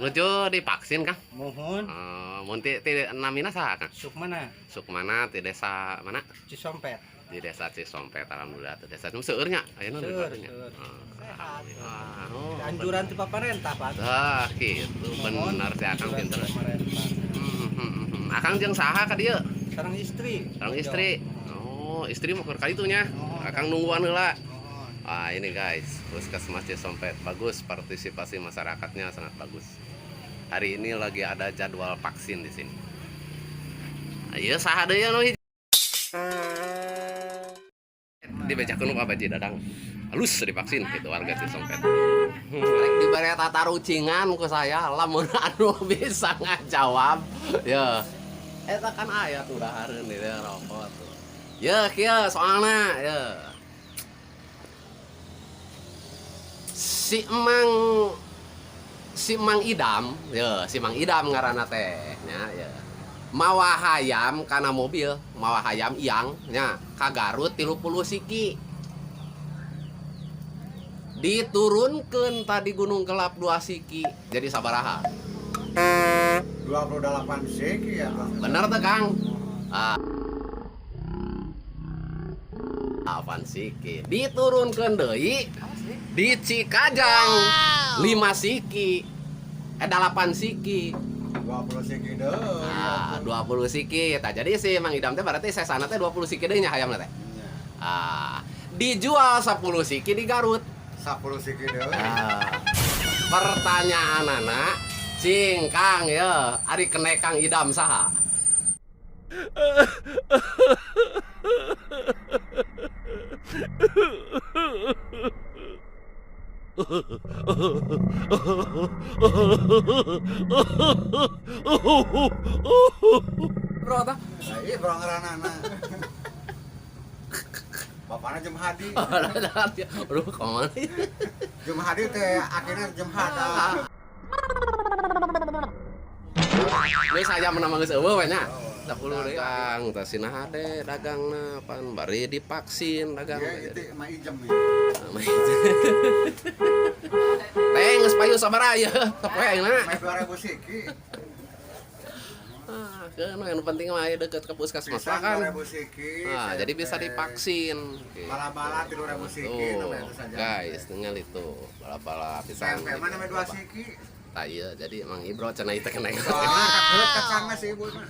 Nuju divaksin, Kang? Muhun. Mun ti namina saha, Kang? Sukmana. Sukmana ti desa mana? Cisompet. Di desa Cisompet, alhamdulillah. Di desa seueur nya ayeuna nu Seueur, nya. Seueur. Oh, alhamdulillah. Oh, Anjuran ti pamarentah, Pak. Ah, gitu. Muhun, Bener si Akang anjuran pinter. ti pamarentah. Akang jeung saha ka dieu? Sareng istri. Sareng istri. Oh, istri mau ka ditu nya. Muhun. Akang nungguan heula. Muhun. Ah, ini guys, Puskesmas Cisompet bagus, partisipasi masyarakatnya sangat bagus. Hari ini lagi ada jadwal vaksin di sini. Ayo saha deui anu hiji? Dibejakeun ku Abah Dadang. Halus divaksin gitu warga Cisompet. Rek dibere tatarucingan ku saya lamun anu bisa ngajawab. Ya. Eta kan aya tuh dahareun di rokok tuh. Ya kieu soalna ya. Si Mang Idam, ya, si Mang Idam ngaranna teh nya ya. Mawa hayam kana mobil, mawa hayam iyang nya ka Garut 30 siki. Diturunkeun tadi Gunung Kelap 2 siki. Jadi sabaraha? 28 siki ya. Bener tuh, Kang? Ah. 8 siki. Diturunkeun deui di Cikajang 5 siki. 8 siki. 20 siki deui. Nah, 20 siki. Tah, jadi si Mang Idam teh berarti sesana teh 20 siki deui nya hayamna teh. Nya. Ah, dijual 10 siki di Garut. 10 siki deui. Ah, pertanyaan anak, cing Kang ya, ari kenek Kang Idam saha? Bro, tah? Nah, iya bro ngaranana. Bapakna Jumhadi. Aduh, kemana? Jumhadi teh akhirnya Jumhada. Geus aya menang geus eueuh we nya. 10 deui Kang, tah sina hade dagangna pan bari divaksin dagang. Iya itu mah ijem ya. Teh geus payu sabaraha ieu? Sapoe ayeuna. Meh 2000 siki. Ah, keun we nu penting mah aya deukeut ke puskesmas Pisang kan. 2000 siki. Nah, jadi bisa divaksin. Gitu. Bala-bala 3000 siki Tuh, namanya itu saja. guys, tinggal itu bala-bala pisang. Tempe mana meh 2 siki. Tah iya, jadi Mang Ibro cenah itu kena. Soalnya kakeut kacangna si ibu mah.